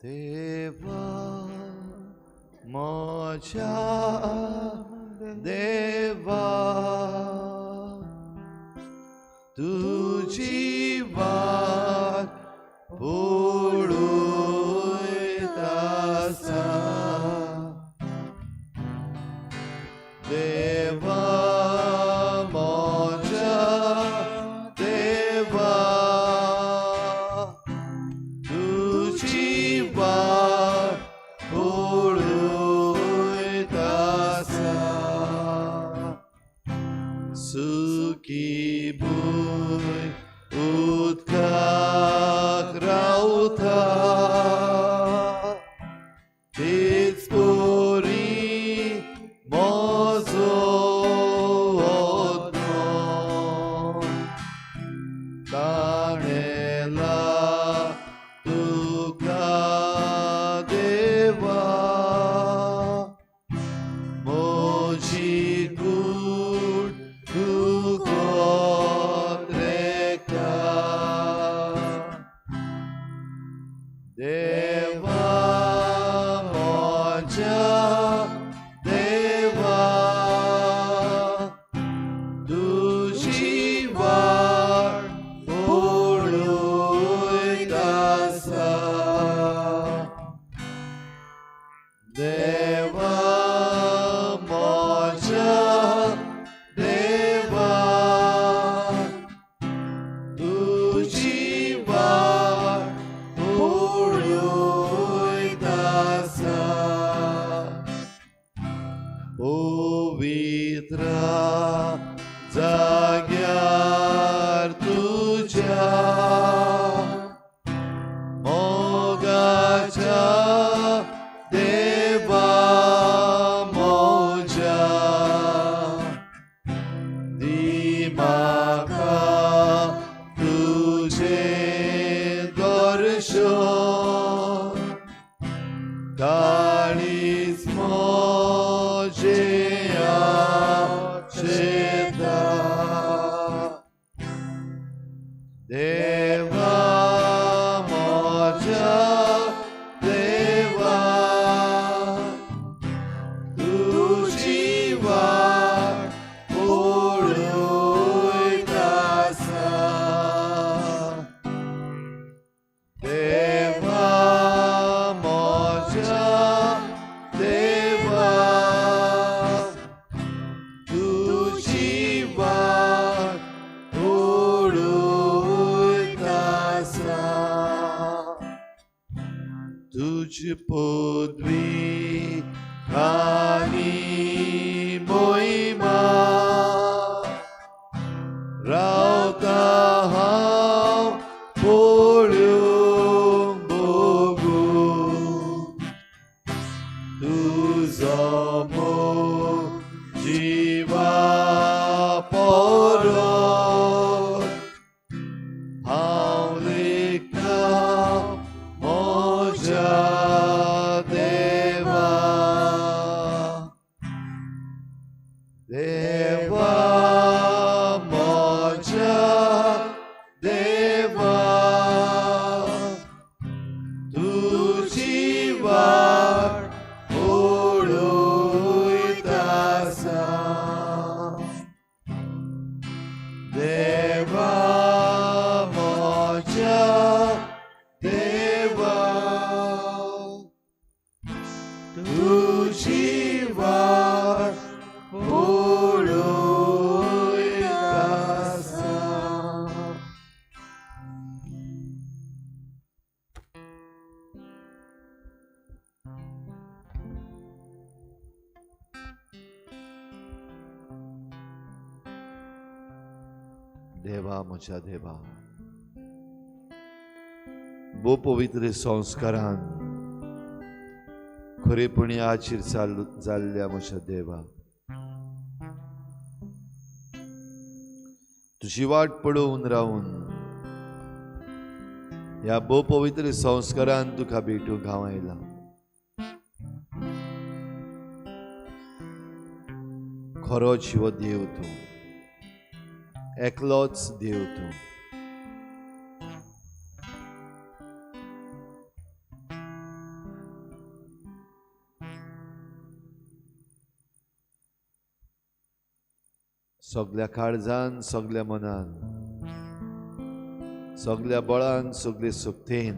देवा म्हज्या देवा तुजी वाट पळयत आसा. देवा म्हज्या देवा तुजी वाट पळयत आसा. सुकी भूंय उदकाक रावता तेच परी म्हजो आत्मो ताणेला तुका देवा म्हजी कूड दुखत रेखता. देवा म्हज्या देवा तुजी वाट पळयत आसा. देवा म्हज्या देवा तुजी वाट पळयत आसा. पवित्र जाग्यार तुज्या मोगाच्या देवा म्हज्या दी म्हाका तुजें दर्शन काळीज म्हजें आशेता. देवा म्हज्या देवा तुजी वाट पळयत आसा. देवा म्हज्या देवा तुजी वाट पळयत आसा. तुजी पदवी आनी मोहिमा रावता हांव पळोवंक बगूंक तुजो मोग जिवा परत हांव लेखता म्हज्या देवा. देवा म्हज्या देवा तुजी वाट पळयत आसा. देवा म्हज्या देवा तुजी वाट पळयत आसा. देवा म्हज्या देवा भोव पवित्र संस्कारान खरेपणी आचीर जाल्ल्या म्हज्या देवा तुजी वाट पळोवन रावन ह्या भोव पवित्र संस्कारान तुका भेटूंक हांव आयला. खरो जिवो देव तूं, एकलोच देव तूं. सगल्या काळजान, सगल्या मनान, सगल्या बळान, सगले शक्तेन,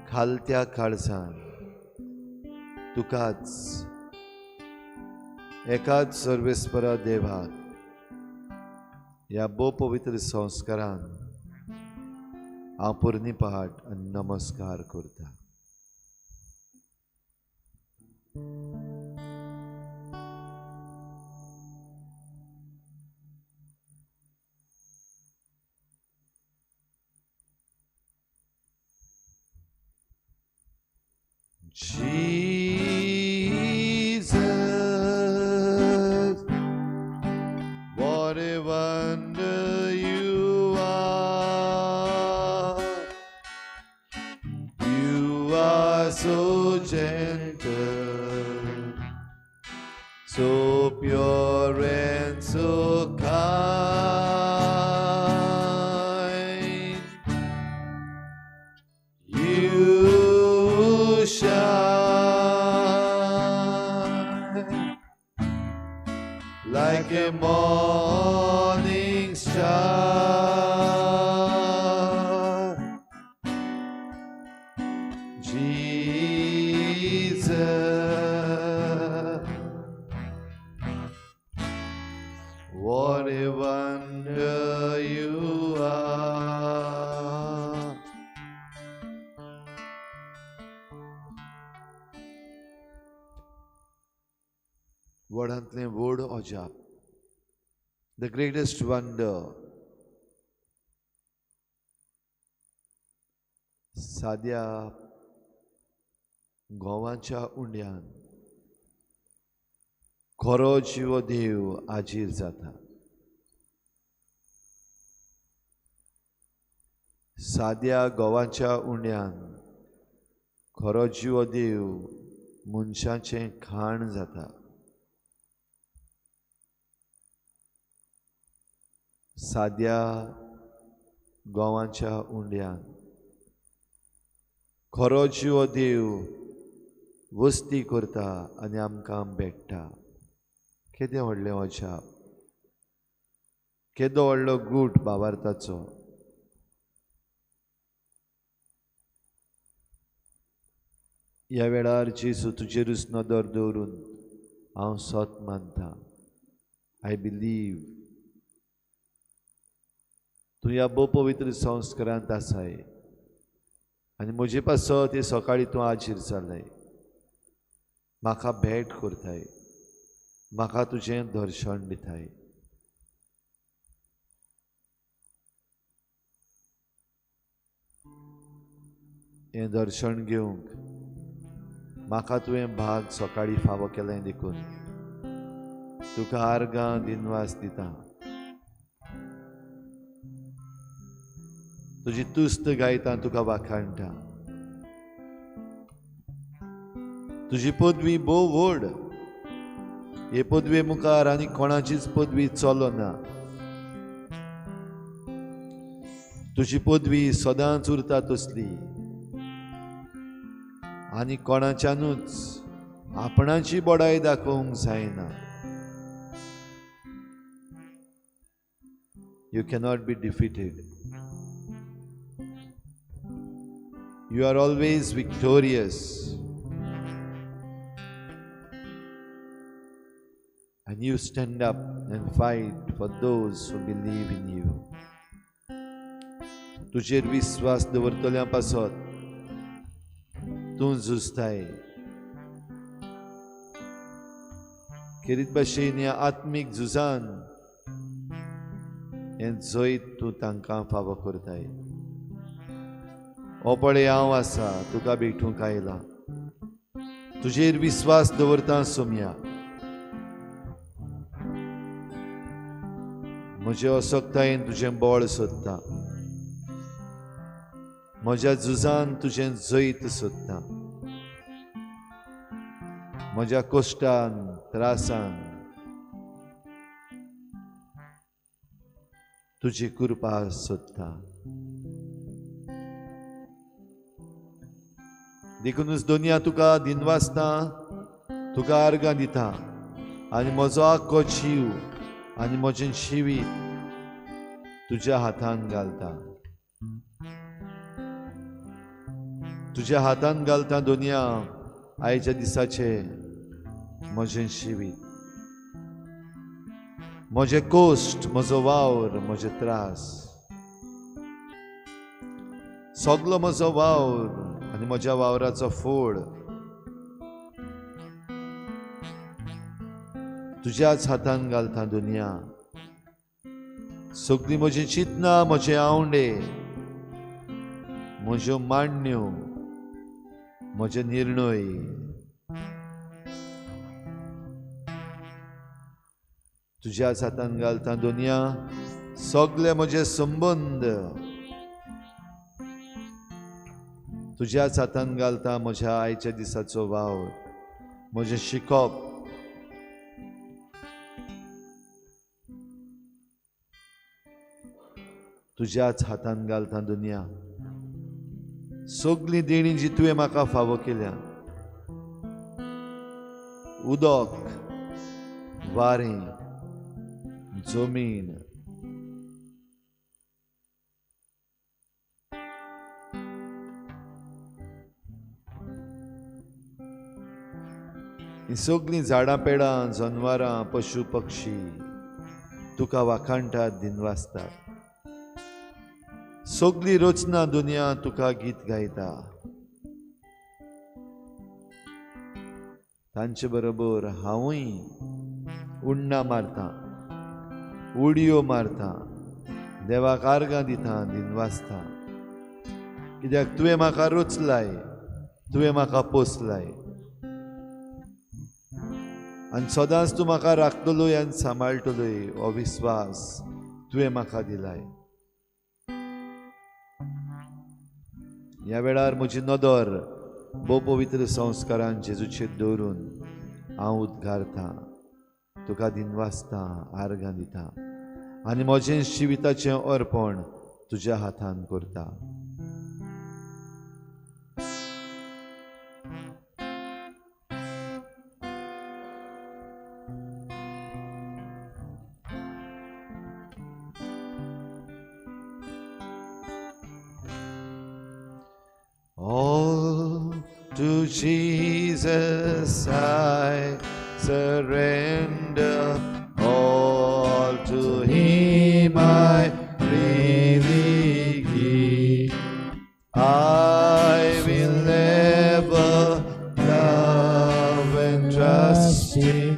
खालत्या काळजान तुकाच एकाच सर्वेस्परा देवाक ह्या भोव पवित्र संस्कारान हांव पुर्णीपाठ आनी नमस्कार करता. Jesus, what a wonder you are. You are so gentle, so pure and so kind. You shine like a morning star. Jesus, what a wonder you are. व्हडांतलें व्हड अजाप, the greatest wonder, साद्या गोवाच्या उंड्यान खरो जिवो देव आजीर जाता. साद्या गोवाच्या उंड्यान खरो जिवो देव मनशाचें खाण जाता. साद्या गोवाच्या उंड्यान खरो जिवो देव वस्ती करता आनी आमकां भेट्टा. केदें व्हडलें अजाप, केदो व्हडलो गूट भावार्थाचो. ह्या वेळार जेजू तुजेरूच नदर दवरून हांव सत मानता. I believe तूं ह्या भोव पवित्र संस्कारांत आसाय आनी म्हजे पासत हे सकाळीं तूं आजीर जालाय. म्हाका भेट करताय, म्हाका तुजें दर्शन दिताय. हें दर्शन घेवंक म्हाका तुवें भाग सकाळीं फावो केलें देखून तुका आर्गां दिनवास दिता. तुजी तुस्त गायता, तुका वाखाणटा. तुजी पदवी भोव व्हड. हे पदवे मुखार आनी कोणाचीच पदवी चलना. तुजी पदवी सदांच उरता तसली आनी कोणाच्यानूच आपणाची बडाय दाखोवंक जायना. You cannot be defeated. You are always victorious. And you stand up and fight for those who believe in you. तुजेर विश्वास दवरतल्या पासत तूं झुजताय. खेरीत भाशेन ह्या आत्मीक झुजान हें जैत तूं तांकां फावो करताय. ओ पळय हांव आसा, तुका भेटूंक आयला. तुजेर विस्वास दवरता सोमया. म्हजे असक्तायेन तुजें बळ सोदता, म्हज्या झुजान तुजें जैत सोदता, म्हज्या कश्टान त्रासान तुजी कृपा सोदता. देखूनच दोनया तुका दिनवासता, तुका आर्गां दिता. आनी म्हजो आख्खो जीव आनी म्हजें जिवीत तुज्या हातान घालता. तुज्या हातान घालता दुनिया आयच्या दिसाचें म्हजें जिवीत, म्हजें कोश्ट, म्हजो वावर, म्हजे त्रास, सगलो म्हजो वावर आनी म्हज्या वावराचो फोड तुज्याच हातान घालता दुनिया. सगळीं म्हजी चिंतनां, म्हजे आवंडे, म्हज्यो मांडण्यो, म्हजे निर्णय तुज्याच हातान घालता दुनिया. सगळे म्हजे संबंद तुज्याच हातान घालता. म्हज्या आयच्या दिसाचो वावर, म्हजें शिकप, तुज्याच हातान घालता दुनिया. सगळीं देणी जी तुवें म्हाका फावो केल्या, उदक, वारें, जमीन, ही सगळीं झाडां पेडां, जनवरां, पशु पक्षी तुका वाखाणटात, दिनवासतात. सगळी रचना दुनिया तुका गीत गायता. तांचे बरोबर हांवूय उडणां मारता, उडयो मारता, देवाक आर्गां दिता, दिनवासता. कित्याक तुवें म्हाका रचलाय, तुवें म्हाका पोसलाय आनी सदांच तूं म्हाका राखतलोय आनी सांबाळटलोय हो विस्वास तुवें म्हाका दिलाय. ह्या वेळार म्हजी नदर भोव पवित्र संस्कारान जेजूचेर दवरून हांव उद्गारता, तुका दिनवासता, आर्गां दिता आनी म्हजें जिविताचें अर्पण तुज्या हातान करता. All to Jesus I surrender, all to Him I freely give. I will never love and trust Him,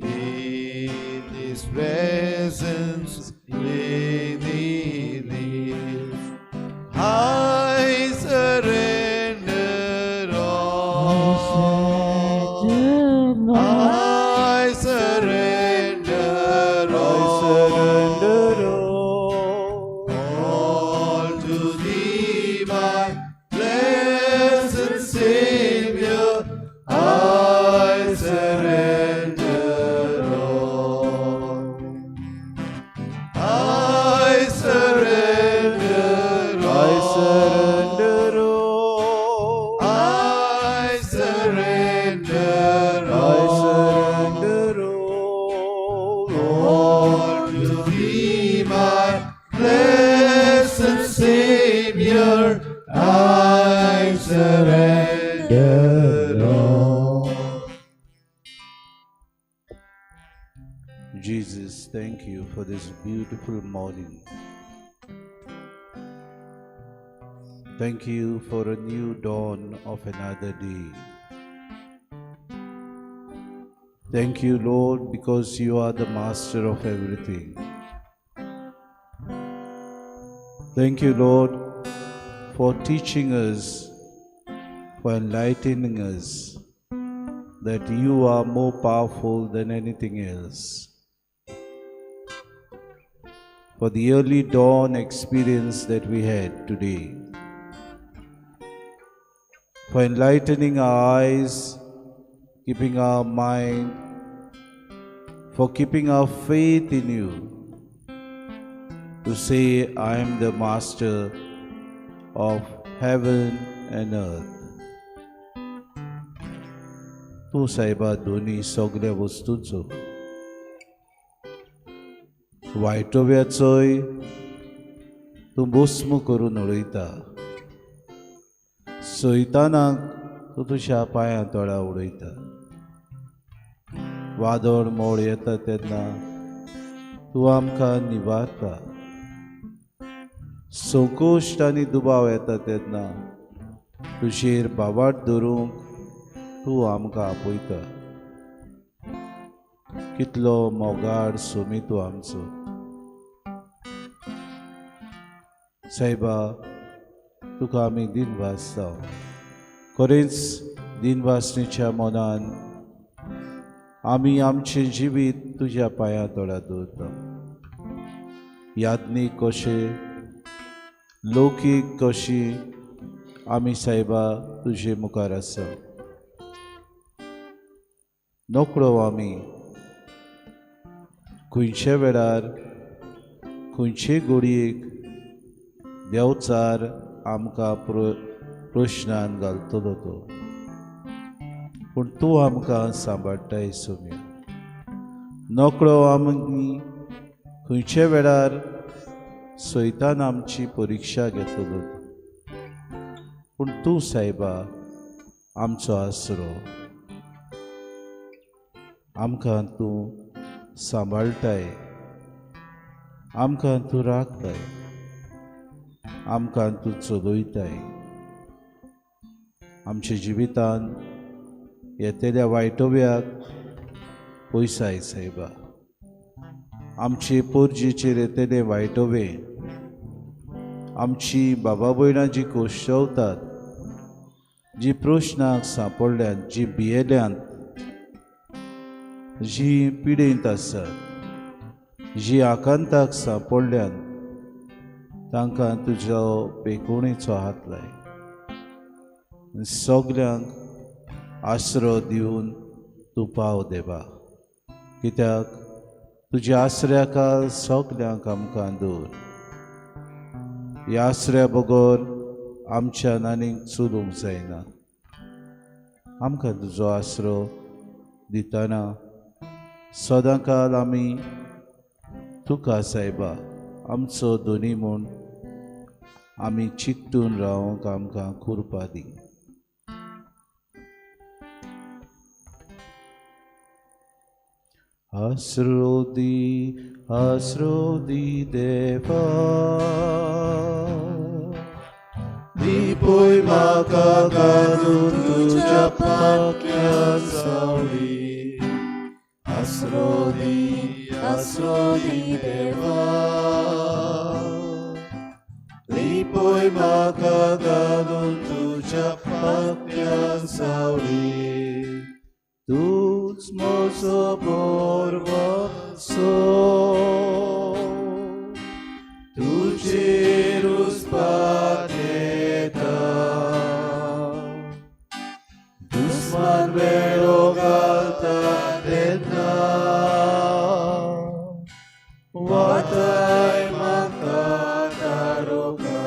in His presence daily live. I surrender all. I surrender all. All to Thee, my blessed Savior, I surrender all. I surrender all. I surrender all. All to Thee, my blessed Savior, I surrender all. Jesus, thank you for this beautiful morning. Thank you for a new dawn of another day. Thank you, Lord, because you are the master of everything. Thank you, Lord, for teaching us, for enlightening us, that you are more powerful than anything else. For the early dawn experience that we had today, for enlightening our eyes, keeping our mind, for keeping our faith in you, to say, I am the master of heaven and earth. तूं सायबा दोनी सगळ्या वस्तूंचो वायटोव्याचोय तूं भस्म करून उडयता. सैतानाक तूं तुज्या पांयां तळा उडयता. वादळ मोड येता तेन्ना तूं आमकां निवारता. संकोश्ट आनी दुबाव येता तेन्ना तुजेर बावाट धरूंक तूं आमकां आपयता. कितलो मोगाड सोमी तूं आमचो. सायबा, तुका आमी दिनवासता. खरेंच दिनवासणेच्या मनान आमी आमचें जिवीत तुज्या पांयां तळा दवरता. यादनीक कशें, लौकीक कशी आमी सायबा तुजे मुखार आसा. नकळो आमी खंयच्या वेळार खंयचे घडयेक देवचार आमकां प्रश्नान घालतलो तो, पूण तूं आमकां सांबाळटाय सोम्या. नकळो आमी खंयच्या वेळार सैतान आमची परिक्षा घेतलो, पूण तूं सायबा आमचो आसरो. आमकां तूं सांबाळटाय, आमकां तूं राखताय, आमकां तूं चलयताय. आमच्या जिवितान येतल्या वायटोव्याक पयसाय सायबा. आमचे पोरजेचेर येतले वायटोवे, आमची बाबा भयणां जी कोश्टवतात, जी प्रश्नाक सांपडल्यात, जी भियेल्यांत, जी पिडेंत आसात, जी आकांताक सांपडल्यात, तांकां तुजो बेकोणेचो हात लाय. सगल्यांक आसरो दिवन तूं पाव देवा, कित्याक तुज्या आसऱ्याकाल सगल्यांक आमकां दवर. ह्या आसऱ्या बगर आमच्यान आनीक चलूंक जायना. आमकां तुजो आसरो दितना सदां काल आमी तुका सायबा आमचो धनी म्हूण आमी चिकटून रावंक आमकां कृपा दी. आसरो दी, आसरो दी देवा, लिपय म्हाका घालून तुज्या पाक्यान सावळी. आसरो दी, आसरो दी देवा, लिपय म्हाका घालून तुज्या पाक्यान सावळी. तूंच म्हजो भरवंसो, तुजेर उस्पात येता. दुस्मान वेळो घालता तेन्ना वाटाय म्हाका तारुका.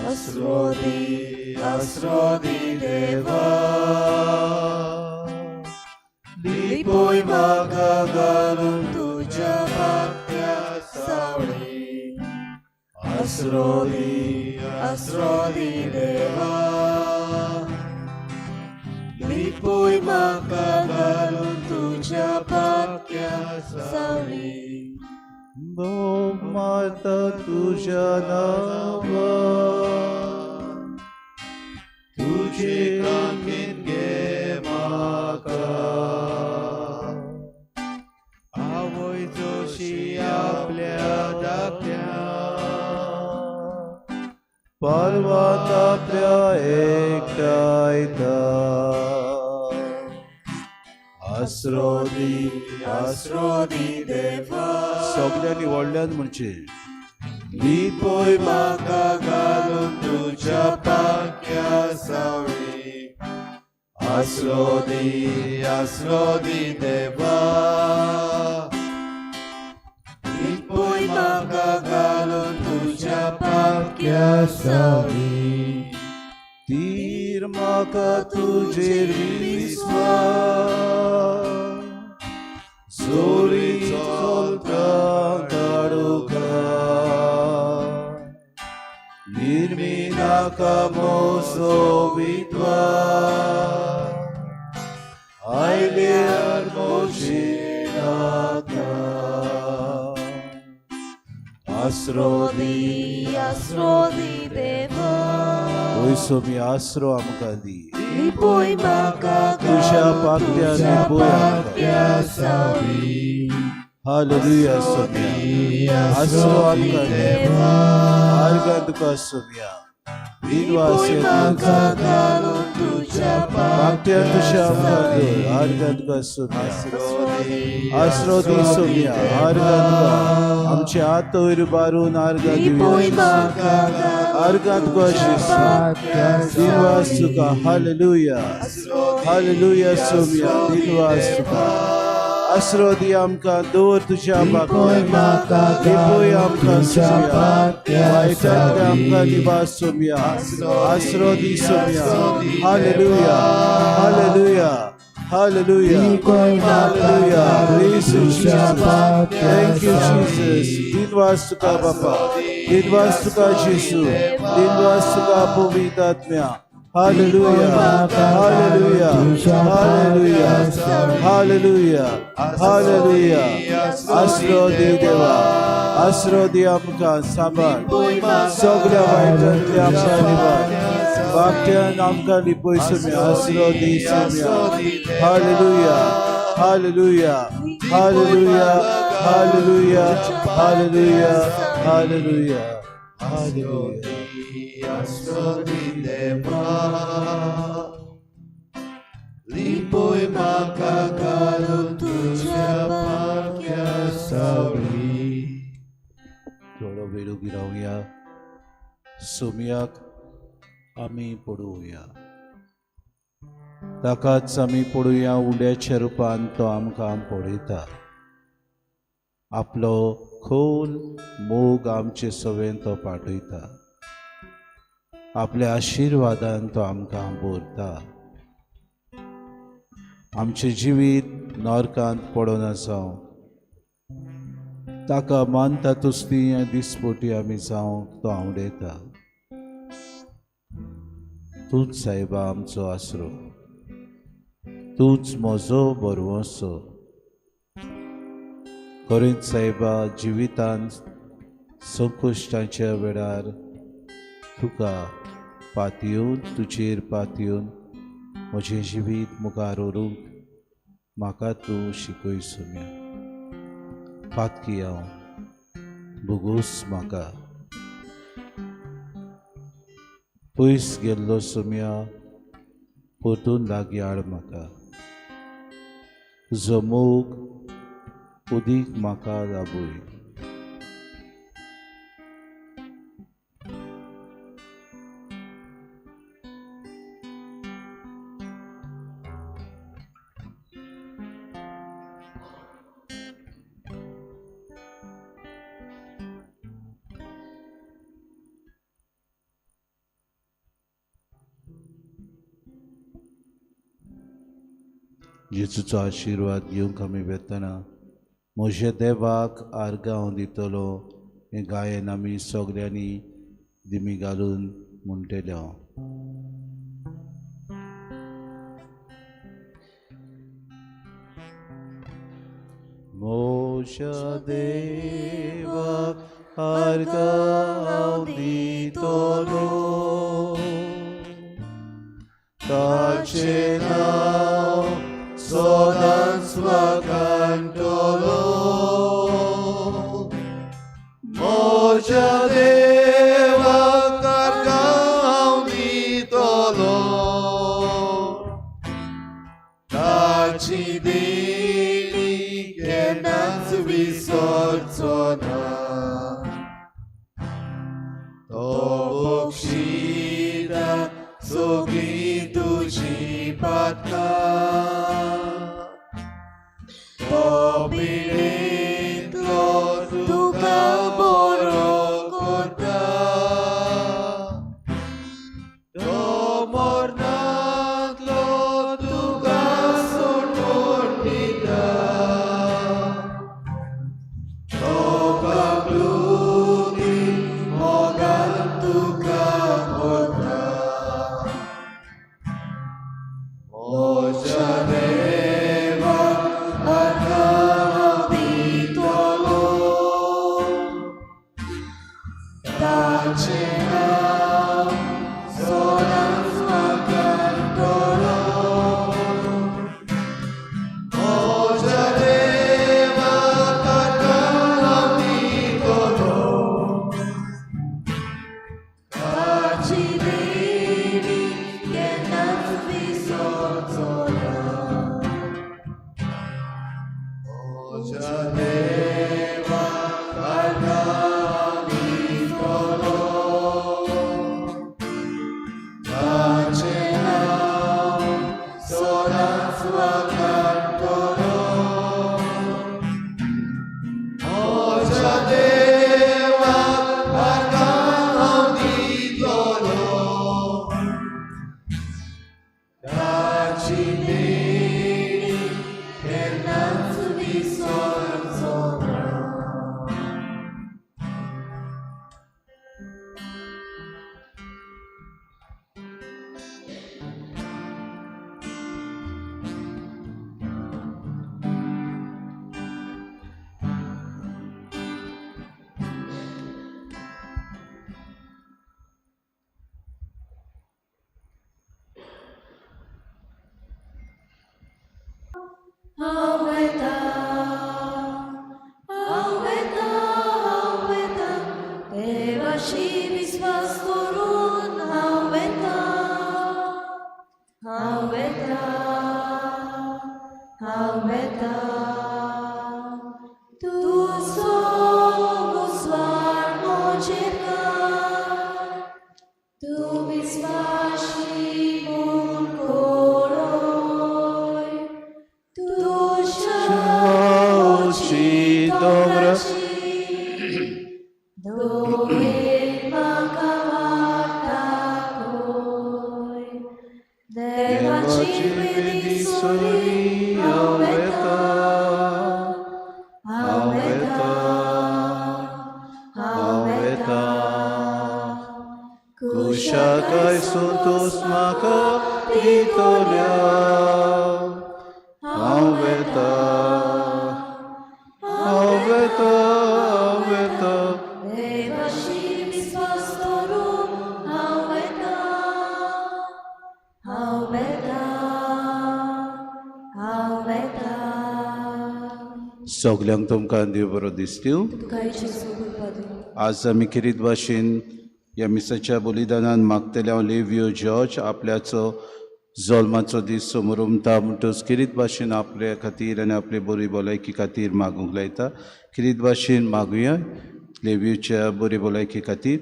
आसरो दी, आसरो दी देवा, लिपय म्हाका घालून तुज्या पाक्या सावळी. आसरो दी, आसरो दी देवा, लिपय म्हाका घालून तुज्या पाक्या सावळी. बोब मारता तुज्या नांवान, तुजे कांकेन घे म्हाका. आवय जशी आपल्या धाकट्या पालवात आपल्या एकठांयता. आसरो दी, आसरो दी देवा, सगल्यांनी व्हडल्यान म्हणचें. लिपय म्हाका घालून तुज्या पाक्या सावळी. आसरो दी, आसरो दी देवा, लिपय म्हाका घालून तुज्या पाक्या सावळी. तीर म्हाका तुजेर विस्वास, सुरी चलता काडुका निर्मिनाका मोसो विद्वा आयल्यार मोशिनाका आसरो दी आसरो दी देवा वय सोमी आसरो आमकां दी लिपोय म्हाका तुज्या पाकट्या लिपोय आमकां सावळी हालेलुया सोम्या आसरो आमकां दी आर्गां तुका सोम्या दिनवास लिपोय म्हाका घालून तुज्या पाकट्या तुज्या आमकां दवर आर्गां तुका सोम्या आसरो दी सोम्या आर्गां तुका आमचे हात वयर बारून आर्गां लिपोय दिवया म्हाका घालून आर्गां तुका जेजू दिनवास तुका हालेलुया हालेलुया सोम्या दिनवास तुका आसरो दी आमकां दवर तुज्या पाकट्या लिपोय आमकां सोम्या वायटांतले आमकां निवास सोम्या आसरो दी Saumya hallelujah hallelujah hallelujah hallelujah Praise you, Jesus. Thank you, Jesus. दिनवास तुका बापा दिनवास तुका जेसू दिनवास तुका पवित्र आत्म्या hallelujah hallelujah hallelujah hallelujah hallelujah आसरो दी देवा आसरो दी आमकां सांबाळ सगळ्या वायटांतले आमकां निवार बापट्यान आमकां लिपय सोम्या आसरो दी Saumya hallelujah hallelujah hallelujah hallelujah hallelujah hallelujah hallelujah आसरो दी देवा लिपोय म्हाका घालून तुज्या पाक्या सावळी थोडो वेळ उबी रावया सोमयाक आमी पडोवया ताकाच आमी पडोवया उंड्याच्या रुपान तो आमकां पळयता आपलो खोल मोग आमचे सवेन तो पाठयता आपल्या आशिर्वादान तो आमकां भरता आमचें जिवीत नरकांत पडना जावं ताका मानता तसली दिसपटी आमी जावंक तो आवडयता तूंच सायबा आमचो आसरो तूंच म्हजो भरवंसो खरेंच सायबा जिवितांत संकश्टाच्या वेळार तुका पातयेवन तुजेर पातयेवन म्हजें जिवीत मुखार व्हरूंक म्हाका तूं शिकय सोम्या पातकी हांव भोगोस म्हाका पयस गेल्लो सोम्या परतून लागीं हाड म्हाका तुजो मोग उदीक म्हाका दाबय जेजूचो आशिर्वाद घेवंक आमी वेतना म्हज्या देवाक आर्गां हांव दितलो हें गायन आमी सगल्यांनी दिमी घालून म्हणटले हांव. म्हज्या देवाक आर्गां हांव दितलो ताचें नांव सदांच वाखाणटलो म्हज्या देवाक आर्गां हांव दितलो ताची देणी केन्नाच विसरचो ना तो बक्षिता सगळीं तुजी पातकां तो पिडेंतलो तुका बरो करता तो मरणांतलो तुका सोडून दिता. तूं विस्वाशी म्हूण कोरोय तुज्या उची दोंगराची दोळे म्हाका वाट दाखय देवाची वेदी सोरी हांव वेता हांव वेता हांव वेता कुशाकाय संतोष म्हाका दितल्या हांव वेता हांव वेता हांव वेता देवाशी विस्वास दवरून हांव वेता हांव वेता हांव वेता. सगल्यांक तुमकां देव बरो दिसत्यो. तुका जेजू कृपा दिवं. आज आमी खेरीत भाशेन ह्या मिसाच्या बलिदानान मागतले हांव लेवियो जॉर्ज आपल्याचो जल्माचो दीस समोर उमता म्हणटच खेरीत भाशेन आपल्या खातीर आनी आपले बरी भलायकी खातीर मागूंक लायता. खेरीत भाशेन मागुया लेवियोच्या बरी भलायकी खातीर.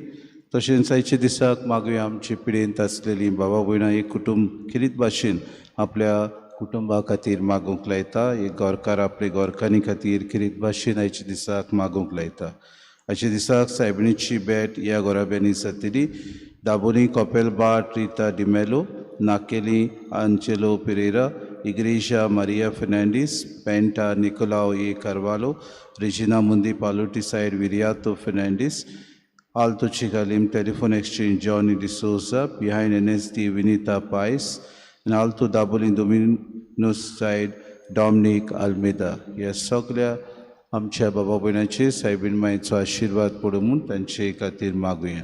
तशेंच आयच्या दिसाक मागुया आमचे पिडेंत आसलेली बाबा भयणां एक कुटुंब खेरीत भाशेन आपल्या कुटुंबा खातीर मागूंक लायता. एक गोरकार आपले गोरकानी खातीर खेरीत भाशेन आयच्या दिसाक मागूंक लायता. आयच्या दिसाक सायबिणीची भेट ह्या घराब्यांनी जातली. Dabolim Kopelbat Rita D'Mello, Naqueli Angelo Pereira, Igreja Maria Fernandes, Penta Nicolau A Carvalho, Regina Mundi Paloti side Viriato Fernandes, Alto Chicalim telephone exchange Johnny D'Souza, behind N S D Vinita Pais, आनी Alto Dabolim Dominos side Dominic Almeida. ह्या सगल्या आमच्या बाबा भयणाचेर सायबीण मायचो आशिर्वाद पडूं म्हूण तांचे खातीर मागुया.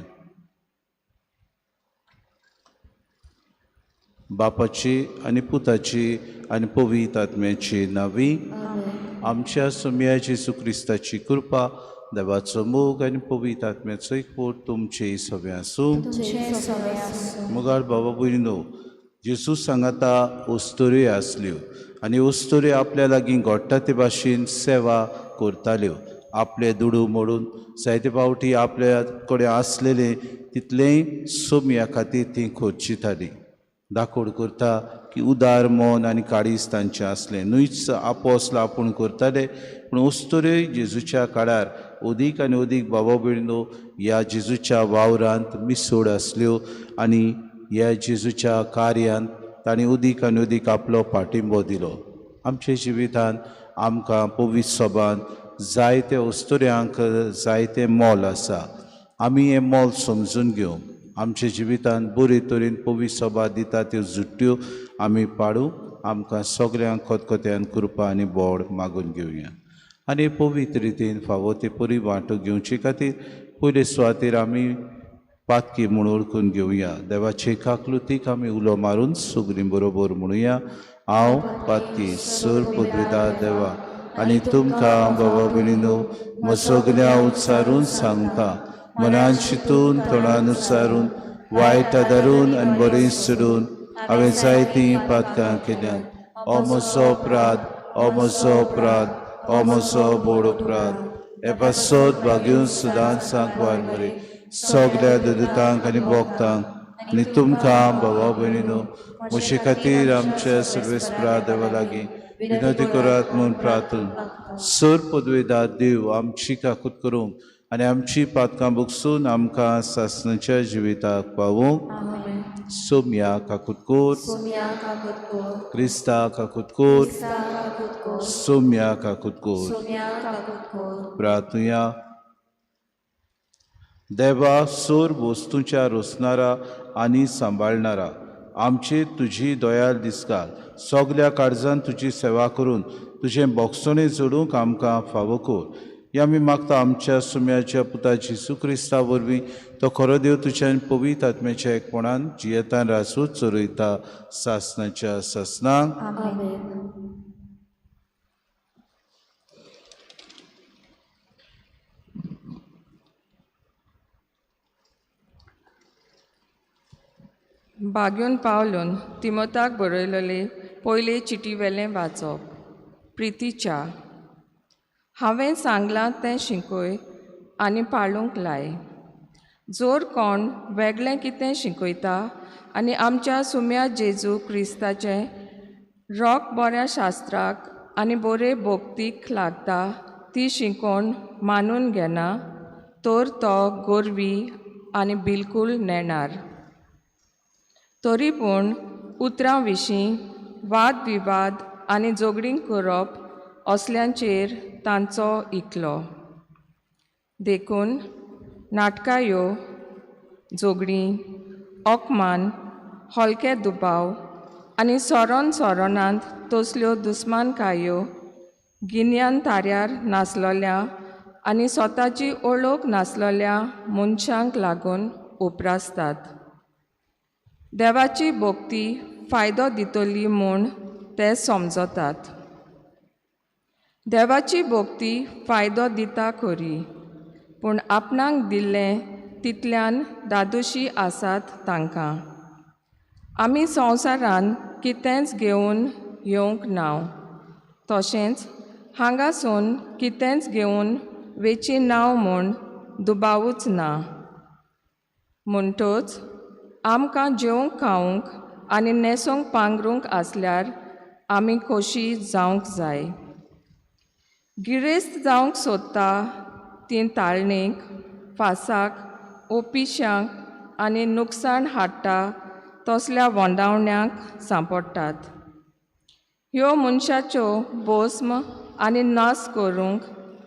बापाची आनी पुताची आनी पवित्र आत्म्याची नावी आमच्या सोम्या जेजू क्रिस्ताची कृपा, देवाचो मोग आनी पवित्र आत्म्याचो एकवट तुमचे सगळें आसूं. मुगार बाबा भयणीनो, जेजू सांगाता ओस्तोऱ्यो आसल्यो आनी ओस्तोऱ्यो आपल्या लागीं घडटा ते भाशेन सेवा करताल्यो. आपले दुडू मोडून जायते फावटी आपल्या कडेन आसलेले तितलेंय सोम्या खातीर ती खोर्चिताली. दाखोड करता की उदार मन आनी काळीज तांचें आसलें. न्हूच आपोसलो आपूण करताले, पूण ओस्तोऱ्योय जेजूच्या काळार अदीक आनी अदीक बाबा भयणीनो ह्या जेजूच्या वावरांत मिसोड आसल्यो आनी ह्या जेजूच्या कार्यांत तांणी अदीक आनी अदीक आपलो पाठिंबो दिलो. आमच्या जिवितांत आमकां पवित्र सभान जायते ओस्तोऱ्यांक जायते मोल आसा. आमी हें मोल समजून घेवंक आमच्या जिवितांत बरे तरेन पवित्र सभा दिता त्यो जुट्ट्यो आमी पाडूं. आमकां सगल्यांक खतखत्यान कृपा आनी बोड मागून घेवया आनी पवित्र रितीन फावो ते परी वांटो घेवचे खातीर पयले सुवातेर आमी पातकी म्हूण वळखून घेवया. देवाचे काकलुतीक आमी उलो मारून सगळीं बरोबर म्हणुया, हांव पातकी सर पदवेदा देवा आनी तुमकां बाबा भयणीनो म्हजो गुन्यांव उच्चारून सांगता, मनान चिंतून तोंडान उच्चारून वायट आदारून आनी बरें सोडून हांवें जायतीं पातकां केल्यात. हो म्हजो अपराध, हो म्हजो अपराध, हो म्हजो बोड अपराध. हे पासत भाग्यून सदांच सांगवार मरे सगल्या दुदुतांक आनी भोगतांक आनी तुमकां बाबा भयणीनो म्हजे खातीर आमच्या सर्वेस्परा देवा लागीं विनंती करात म्हूण प्रार्थन. सर पदवेदार देव आमची काकूत करूंक आनी आमची पातकां भोगसून आमकां सासणाच्या जिविताक पावोवंक. सोम्या काकूत कोर, क्रिस्ता काकूत कोर, सोम्या काकूत कोर. प्रार्थुया. देवा सोर वस्तूंच्या रोसणारा आनी सांबाळणारा आमचे तुजी दयाल दिसकाल सगल्या काळजान तुजी सेवा करून तुजें बोगसणें जोडूंक आमकां फावो कर. ह्या आमी मागता आमच्या सुम्याच्या पुता जेजू क्रिस्ता वरवीं, तो खरो देव तुज्या पवित्र आत्म्याच्या एकपणान जियेतान रासू चरयता सासणाच्या सासणाक. बाग्यून पावलून तिमोताक बरयलेले पयले चिटी वेलें वाचप. प्रितीच्या हांवें सांगलां तें शिकय आनी पाळूंक लाय. जोर कोण वेगळें कितें शिकयता आनी आमच्या सुम्या जेजू क्रिस्ताचें रोक बऱ्या शास्त्राक आनी बरे भोक्तीक लागता ती शिकोवन मानून घेना तर तो गोरवी आनी बिलकूल नेणार. तरी पूण उतरां विशीं वाद विवाद आनी झगडीं करप असल्यांचेर तांचो इकलो. देखून नाटकायो, झगडीं, अपमान, हलके दुबाव आनी सोरोन सोरोनांत तसल्यो दुस्मानकायो गिन्यान ताऱ्यार नासलोल्या आनी स्वताची ओळख नासलोल्या मनशांक लागून उप्रासतात. देवाची भक्ती फायदो दितली म्हूण ते समजतात. देवाची भक्ती फायदो दिता खरी, पूण आपणाक दिल्लें तितल्यान दादोशी आसात तांकां. आमी संवसारान कितेंच घेवन येवंक ना, तशेंच हांगासून कितेंच घेवन वेची नांव म्हूण दुबावूच ना. म्हणटच आमकां जेवंक खावंक आनी न्हेसूंक पांगरूंक आसल्यार आमी खोशी जावंक जाय. गिरेस्त जावंक सोदता ती ताळणेक, फासाक, ओपिशांक आनी नुकसाण हाडटा तसल्या वोंदावण्यांक सांपडटात. ह्यो मनशाच्यो भस्म आनी नाश करूंक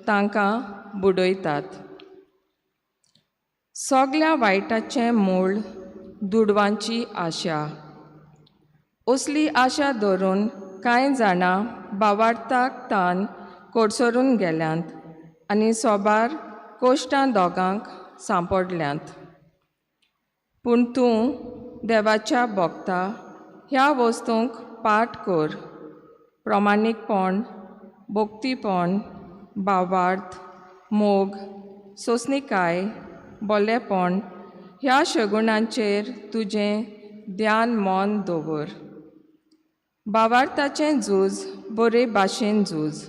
तांकां बुडयतात. सगल्या वायटाचें मूळ दुडवांची आशा. असली आशा धरून कांय जाणां बावार्थाक तान कोडसरून गेल्यांत आनी सोबार कोश्टां दोगांक सांपडल्यांत. पूण तूं देवाच्या भोगता ह्या वस्तूंक पाठ कर. प्रमाणीकपण, भक्तीपण, भावार्थ, मोग, सोंसणीकाय, बोलेपण ह्या शगुणांचेर तुजें ध्यान मन दवर. भावार्थाचें झूज बरे भाशेन झूज.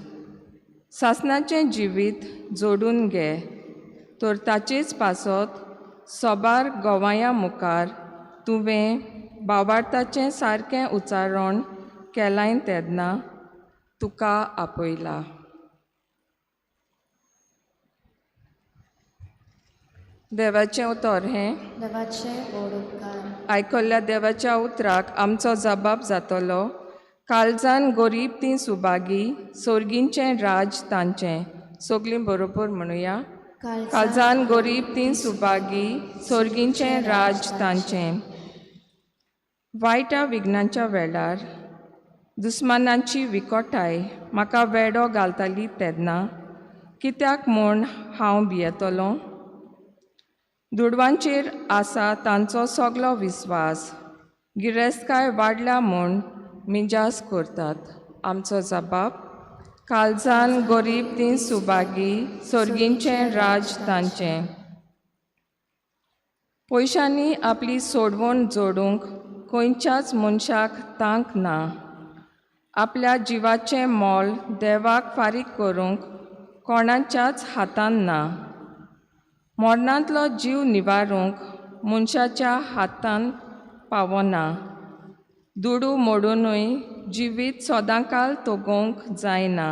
सासणाचें जिवीत जोडून घे तर ताचेच पासत सोबार गोवाया मुखार तुवें भावार्थाचें सारकें उच्चारण केलां तेन्ना तुका आपयला. देवाचें उतर हें देवाचें व्हड उपकार. आयकल्ल्या देवाच्या उतराक आमचो जबाब जातलो. काळजान गरीब ती सुभागी, सोर्गींचें राज तांचें. सगलीं बरोबर म्हणुया. काळजान गरीब ती सुभागी, सोर्गींचें राज तांचें. वायटा विघ्नांच्या वेळार दुस्मानांची विकोटाय म्हाका वेडो घालताली तेन्ना कित्याक म्हूण हांव भियेतलो? दुडवांचेर आसा तांचो सगलो विस्वास, गिरेस्तकाय वाडल्या म्हूण मिजास करतात. आमचो जबाब काळजान गरीब ती सुभागी, सोर्गींचें राज तांचें. पयशांनी आपली सोडवण जोडूंक खंयच्याच मनशाक तांक ना. आपल्या जिवाचें मोल देवाक फारीक करूंक कोणाच्याच हातान ना. मरणांतलो जीव निवारूंक मनशाच्या हातान पावना. दुडू मोडुनूय जिवीत सदांकाल तगोवंक जायना.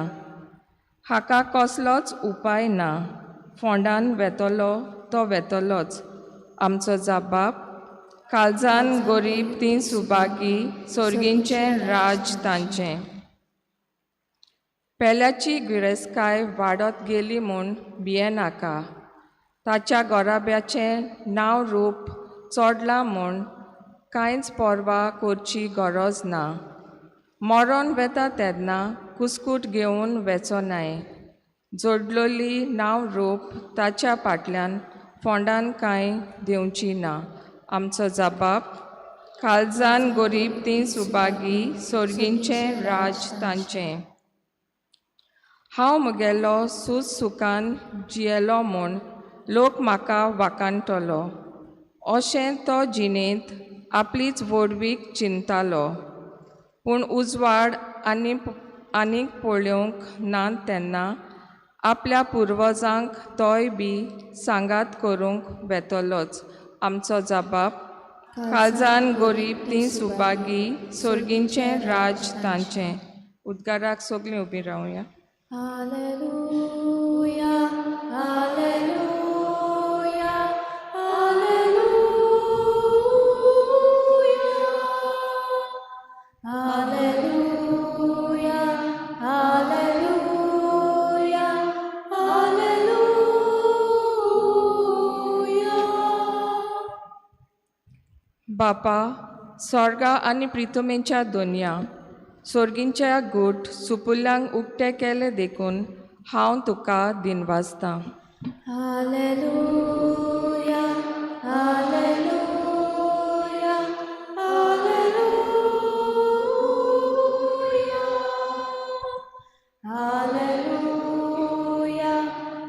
हाका कसलोच उपाय ना. फोंडान वेतलो तो वेतलोच. आमचो जबाब काळजान गरीब ती सुभागी, सोर्गींचें राज तांचें. पेल्याची गिरेस्तकाय वाडत गेली म्हूण भियेनाका. ताच्या गोराब्याचें नांव रूप चोडलां म्हूण कांयच पर्वा करची गरज ना. मरोन वेता तेन्ना कुस्कूट घेवन वेचो नाय. जोडलोली नांव रूप ताच्या फाटल्यान फोंडान कांय दिवची ना. आमचो जबाब काळजान गरीब ती सुभागी, सोर्गींचें राज तांचें. हांव म्हगेलो सूज सुखान जियेलो म्हूण लोक म्हाका वाखाणटलो अशें तो जिणेंत आपलीच व्हडवीक चिंततालो. पूण उजवाड आनी आनीक पळोवंक ना तेन्ना आपल्या पुर्वजांक तोय बी सांगात करूंक वेतलोच. आमचो जबाब काळजान गरीब तीं सुभागी, सोर्गींचें राज तांचें. उद्गाराक सगळीं उबीं रावया. Hallelujah, hallelujah, hallelujah. Hallelujah, hallelujah, hallelujah. बापा स्वर्गा आनी प्रितुमेच्या दोनया सोर्गींच्या गूट सुपुल्ल्यांक उक्ते केले देखून हांव तुका दिनवासतां. Hallelujah, hallelujah, hallelujah. Hallelujah,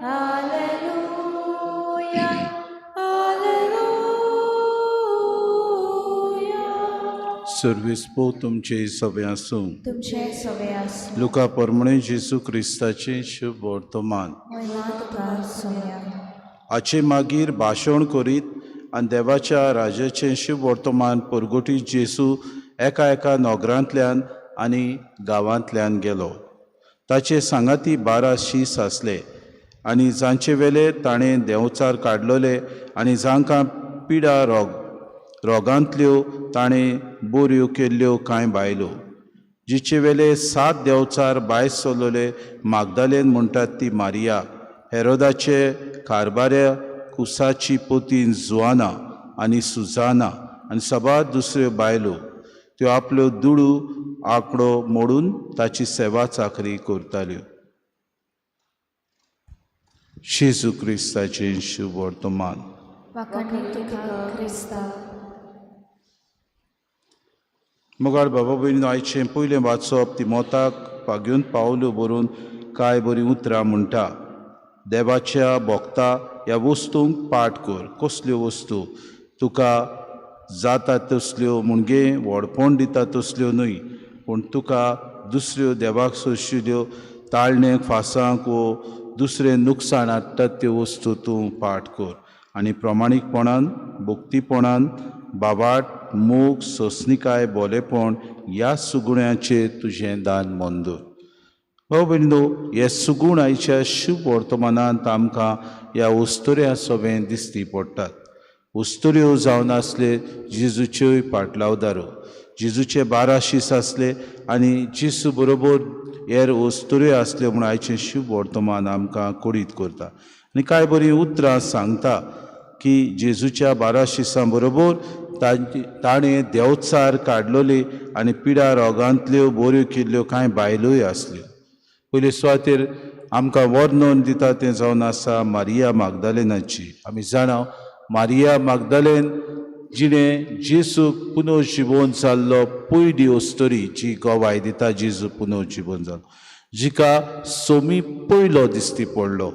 hallelujah, hallelujah. सर्वेस्पो तुमचे सगळे आसूं. तुमचे सवे आसूं. लुका परमणे जेजू क्रिस्ताचें शुभ वर्तमान. महिमा तुका सोया. हाचे मागीर भाशण करीत आनी देवाच्या राजाचें शुभ वर्तमान परगटीत जेजू एका एका नगरांतल्यान आनी गांवांतल्यान गेलो. ताचे सांगाती 12 शीस आसले आनी जांचे वेले ताणें देंवचार काडलोले आनी जांकां पिडा रोगांतल्यो ताणें बोऱ्यो केल्ल्यो कांय बायलो, जिचे वेले 7 देंवचार भायर सरलोले मागदालेन म्हणटात ती मारिया, हेरोदाचे कारबाऱ्या कुसाची पोतीन जुआना आनी सुजाना आनी सबार दुसऱ्यो बायलो. त्यो आपल्यो दुडू आंकडो मोडून ताची सेवा चाकरी करताल्यो. जेजू क्रिस्ताचें शुभ वर्तमान. वाखाणणी तुका क्रिस्ता. मोगाळ बाबा भयणीनो, आयचें पयलें वाचप तिमोताक पागेवन पावल्यो बरोवन कांय बरीं उतरां म्हणटा, देवाच्या भोगता ह्या वस्तूंक पाठ कर. कसल्यो वस्तू? तुका जाता तसल्यो मुणगे व्हडपण दिता तसल्यो न्हय, पूण तुका दुसऱ्यो देवाक सोंशिल्ल्यो ताळणे फासांक वो दुसरें नुकसाण हाडटात त्यो वस्तू तूं पाठ कर आनी प्रमाणीकपणान, भक्तीपणान, बाबाट, मोग, सोंसणीकाय, बोलेपण ह्या सुगुण्याचेर तुजें दान मन दवर. भाव भयणीनो, हे सुगूण आयच्या शुभ वर्तमानांत आमकां ह्या उस्तुऱ्या सोबें दिसती पडटात. उस्तुऱ्यो जावन आसले जेजूच्योय पाटलावदारो, जेजूचे 12 शीस आसले आनी जेजू बरोबर हेर उस्तुऱ्यो आसल्यो म्हूण आयचें शुभ वर्तमान आमकां कोडीत करता आनी कांय बरीं उतरां सांगता की जेजूच्या 12 शिसां बरोबर ताणें देंवचार काडलोले आनी पिडा रोगांतल्यो बोऱ्यो केल्ल्यो कांय बायलोय आसल्यो. पयले सुवातेर आमकां वर्णन दिता तें जावन आसा मारिया मागदालेनाची. आमी जाणा मारिया मागदालेन जिणें जेजूक पुनर्जिवन जाल्लो पयली अस्तोरी जी गवाय दिता जेजू पुनर्जिवन जालो, जिका सोमी पयलो दिश्टी पडलो,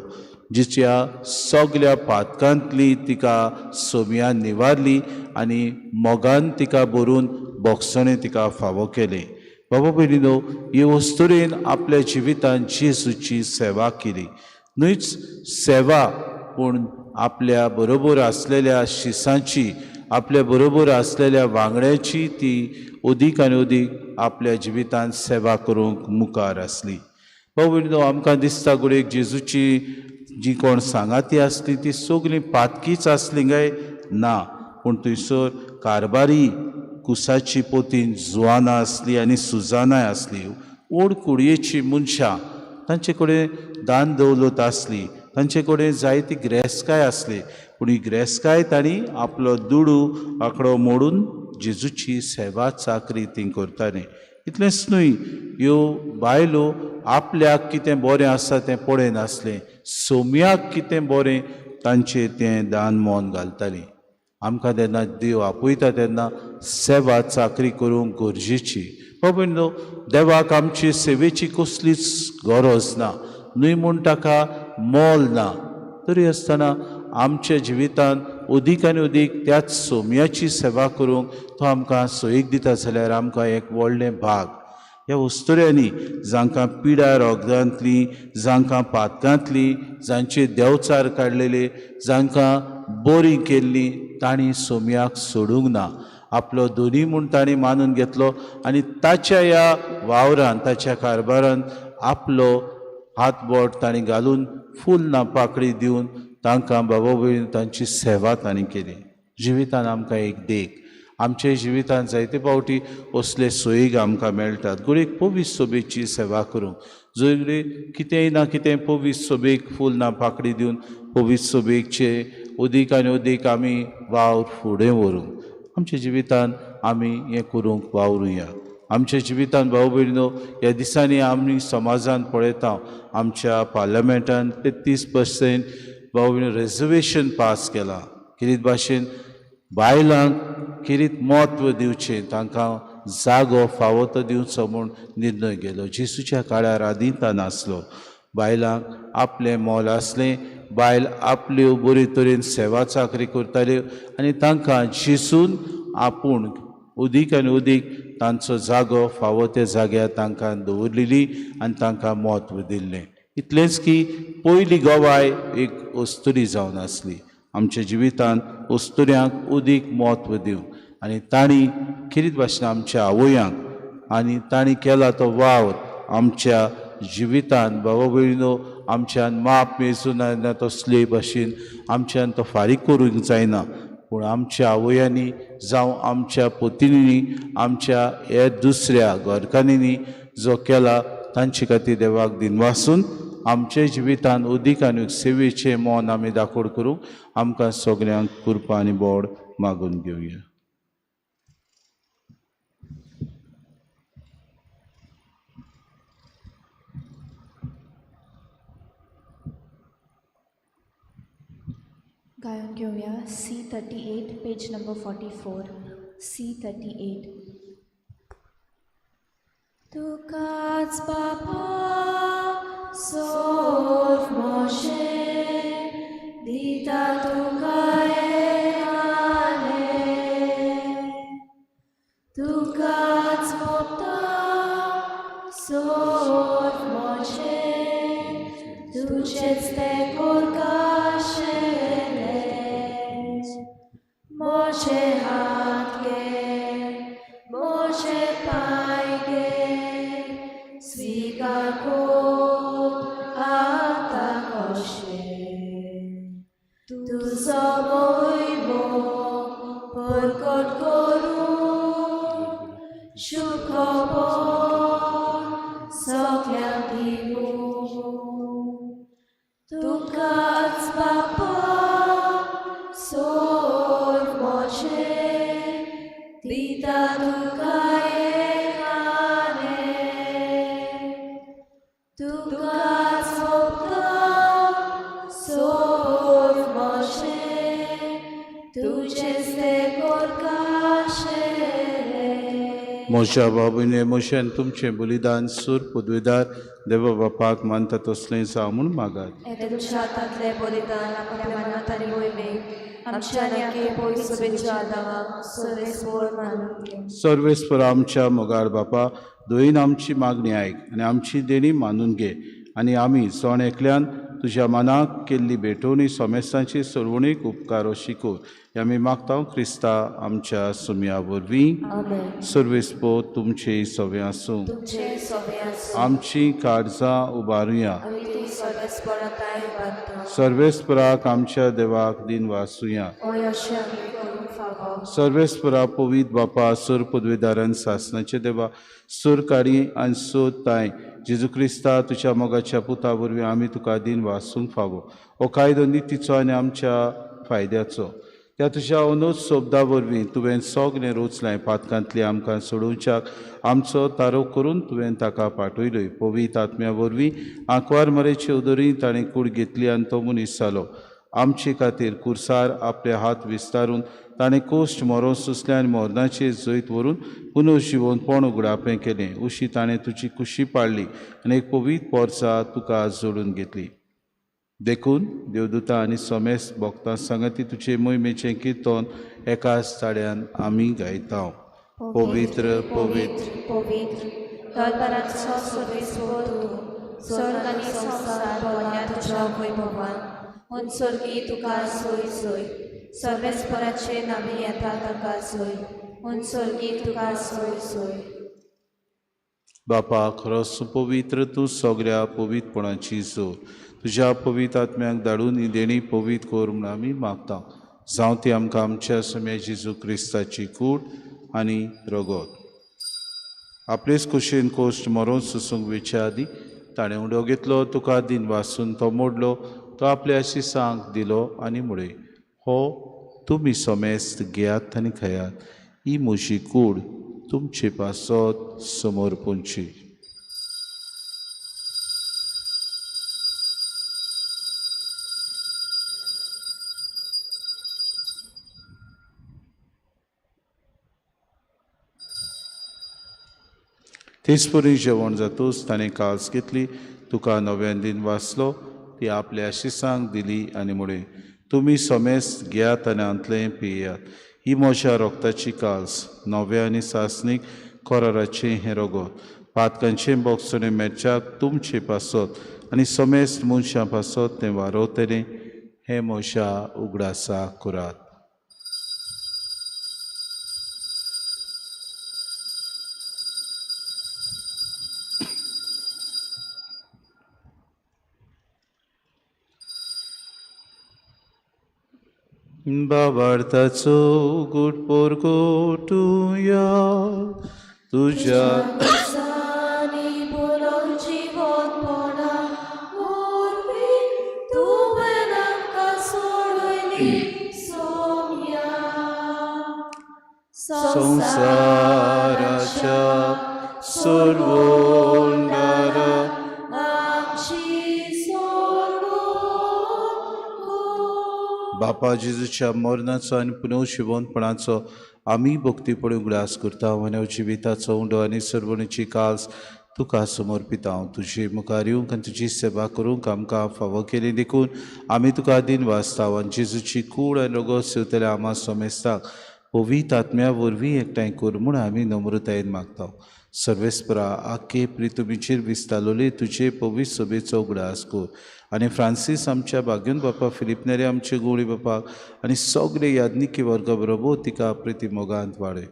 जिच्या सगल्या पातकांतली तिका सोम्यान निवारली आनी मोगान तिका भरून बोगसणें तिका फावो केलें. बाबा भयणीनो, हे अस्तुरेन आपल्या जिवितान जेजूची सेवा केली. न्हयच सेवा पूण आपल्या बरोबर आसलेल्या शिसांची, आपल्या बरोबर आसलेल्या वांगड्याची ती अदीक आनी अदीक आपल्या जिवितान सेवा करूंक मुखार आसली. बाबा भयणीनो, आमकां दिसता घडयेक जेजूची जी कोण सांगाती आसली ती सगळीं पातकीच आसली काय ना, पूण थंयसर कारबारी कुसाची पोतीन जुआना आसली आनी सुजानाय आसली. ओड कुडयेची मनशां, तांचे कडेन दान दवलत आसली, तांचे कडेन जायती ग्रेसकाय आसली, पूण ही ग्रेसकाय तांणी आपलो दुडू आंकडो मोडून जेजूची सेवा चाकरी ती करताली. इतलेंच न्हय, ह्यो बायलो आपल्याक कितें बरें आसा तें पळयनासलें, सोम्याक कितें बरें तांचेर तें दान मन घालतालीं. आमकां तेन्ना देव आपयता तेन्ना सेवा चाकरी करूंक गरजेची. बाबा न्हू, देवाक आमची सेवेची कसलीच गरज ना, न्हय म्हूण ताका मोल ना, तरी आसतना आमच्या जिवितांत अदीक आनी अदीक त्याच सोम्याची सेवा करूंक तो आमकां सोयीक दिता जाल्यार आमकां एक व्हडलें भाग. ह्या वस्तुऱ्यांनी जांकां पिडा रोगदांतली, जांकां पातकांतली, जांचे देवचार काडलेले, जांकां बरी केल्ली, तांणी सोमयाक सोडूंक ना. आपलो दोनी म्हूण तांणी मानून घेतलो आनी ताच्या ह्या वावरान, ताच्या कारभारान आपलो हातबोट तांणी घालून फूल ना पाकळी दिवन तांकां बाबा भयण तांची सेवा तांणी केली. जिवितान आमकां एक देख, आमच्या जिवितान जायते फावटी असले सोयीग आमकां मेळटात. घडयेक पवित्र सोबेची सेवा करूंक, जर कितेंय ना कितें पवित्र सोबेक फूल ना पाकळी दिवन पवित्र सोबेचे अदीक आनी अदीक आमी वावर फुडें व्हरूंक आमच्या जिवितान आमी हें करूंक वावरुया. आमच्या जिवितान भाव भयणीनो, ह्या दिसांनी आमी समाजान पळयता आमच्या पार्लमेंटान 33% भाव भयणीनो रेजर्वेशन पास केलां. खेरीत भाशेन बायलांक खेरीत म्हत्व दिवचें, तांकां जागो फावो तो दिवचो म्हूण निर्णय घेतलो. जेजूच्या काळार आदिता नासलो, बायलांक आपलें मोल आसलें, बायल आपल्यो बरे तरेन सेवा चाकरी करताल्यो आनी तांकां जेजून आपूण अदीक आनी अदीक तांचो जागो फावो त्या जाग्यार तांकां दवरलेली आनी तांकां म्हत्व दिल्लें. इतलेंच की पयली गवाय एक अस्तुरी जावन आसली. आमच्या जिवितांत अस्तुऱ्यांक अदीक म्हत्व दिवंक आनी तांणी खेरीत भाशेन आमच्या आवयांक आनी तांणी केला तो वावर आमच्या जिवितांत बाबा भयणीनो आमच्यान माप मेजूं जायना, तसले भाशेन आमच्यान तो फारीक करूंक जायना, पूण आमच्या आवयांनी जावं आमच्या पतिनींनी, आमच्या हे दुसऱ्या घरकान्नींनी जो केला तांचे खातीर देवाक दिनवासून आमच्या जिवितान अदीक आनी सेवेचें मन आमी दाखोड करूंक आमकां सगल्यांक कृपा आनी बोड मागून घेवया. गायन घेवया C38 page number 44. C38. तुकाच बापा सोर्फ मोशे दिता तुका एकाने, तुकाच मोटा सोर्फ मोशे तुझेच ते कोरकाशेले, मोशे हात गे मोशे पाय गे स्वीकार कोर आतां कशे, तुजो मोयमो परकट करूं शुभ खबर सगल्यांक दिवूं, तुकाच बापा सोर्फ मोशे दिता तुका एकाने, तुकाच सोंपता सोर्फ मोशे तुझेच ते कोरकाशेले. म्हज्या बाबूने मोशान तुमचें बलिदान सूर पदवेदार देवा बापाक मानता तसलें जावं म्हूण मागात. येता तुमच्या हातांतलें बलिदान आपल्या मनात आनी मोहिमेक आमच्या आनी आमच्या पवित्र सभेच्या आदावाक सर्वेस्पर मानून घे. सर्वेस्पर आमच्या मोगाळ बापा, दोयीन आमची मागणी आयक आनी आमची देणी मानून घे आनी आमी जण एकल्यान तुज्या मनाक केल्ली भेटवणी सोमेस्तांची सोडवणीक उपकार शिको हे आमी मागता क्रिस्ता आमच्या सुमया वरवीं. आमेन. सर्वेस्पर तुमचे सवे आसूं. तुमचे सोबे आसूं. आमची काळजां उबारुया. आमी ती सर्वेस्परा ताय बांदता. सर्वेस्पराक आमच्या देवाक दिन वासुया. ओय अशें आमी करूंक फावो. सर्वेस्परा पवित्र बापा, सूर पदवेदारान सासनाचे देवा, सूर काडी आनी सोद ताय जेजू क्रिस्ता तुज्या मोगाच्या पुता वरवीं आमी तुका दिन वासूंक फावो. हो कायदो नितीचो आनी आमच्या फायद्याचो. त्या तुज्या अनोज शब्दा वरवीं तुवें सगळें रोचलें. पातकांतली आमकां सोडोवच्याक आमचो तारो करून तुवें ताका पाठयलोय. पवित्र आत्म्या वरवीं आंकवार मरेचे उदरी ताणें कूड घेतली आनी तो मनीस जालो. आमचे खातीर कुर्सार आपले हात विस्तारून ताणें कोश्ट मरोन सोंसलें आनी मरणाचेर जैत व्हरून पुनर्जिवनपण उगडापें केलें. अशी ताणें तुजी कुशी पाळ्ळी आनी एक पवित्र पोरसा तुका जोडून घेतली. देखून देवदूता आनी सोमेस भक्तां सांगाती तुजे मोहिमेचें किर्तन एकाच ताळ्यान आमी गायता. पवित्र, पवित्र, पवित्र दरबाराचो सर्वेस्पर तूं स्वर्ग आनी संवसार भरल्या तुज्या वैभवान म्हूण स्वर्गी तुका सोय सोय सर्वेस्पराचे नामी येता ताका सोय म्हूण स्वर्गी तुका सोय सोय. बापा खरोच पवित्र तूं सगळ्या पवित्रपणाची जोर तुज्या पवित्र आत्म्याक धाडून ही देणी पवित्र कर म्हूण आमी मागता. जावं ती आमकां आमच्या सम्या जेजू क्रिस्ताची कूड आनी रगत. आपलेच कुशीन कोश्ट मरोन सोसूंक वेच्या आदीं ताणें उडो घेतलो, तुका दिन वासून तो मोडलो, तो आपल्या शिसांक दिलो आनी म्हळें, हो तुमी समेस्त घेयात आनी खायात, ही म्हजी कूड तुमचे पासत समर्पणची. तेच परी जेवण जातूच ताणें काल्स घेतली, तुका नव्यान दिन वाचलो, ती आपल्या शिसांक दिली आनी म्हळें, तुमी समेस्त घेयात आनी हांतलें पियात, ही म्हज्या रोगताची काल्स, नव्या आनी सासणीक कराराचें हें रगत, पातकांचें बोगसणें मेळच्याक तुमचे पासत आनी समेस्त मनशां पासत तें वारोवतलें, हें म्हज्या उगडासा करात. बाबार्थाचो गुट पोरकोटुया तुझ्या संसाराच्या सोडवणारा बापा जेजूच्या मरणाचो आनी पुनर्जिवंतपणाचो आमी भक्तीपणी उगडास करता आनी जिविताचो उंडो आनी सर्वणीची काल्स तुका समर्पिता. तुजे मुखार येवंक आनी तुजी सेवा करूंक आमकां फावो केली देखून आमी तुका दिन वाचता आनी जेजूची कूड आनी रगत सेवतल्या आमा समेस्ताक पवित्र आत्म्या वरवीं एकठांय कर म्हूण आमी नम्रतायेन मागता. सर्वेस्परा आखे प्रितुमीचेर विस्तारलोले तुजे पवित्र सभेचो उगडास कर आनी फ्रांसीस आमच्या बाग्यून बापा, फिलीप नेरी आमचे गोळी बापाक आनी सगळे याज्ञिकी वर्गा बरोबर तिका प्रिती मोगांत वाडय.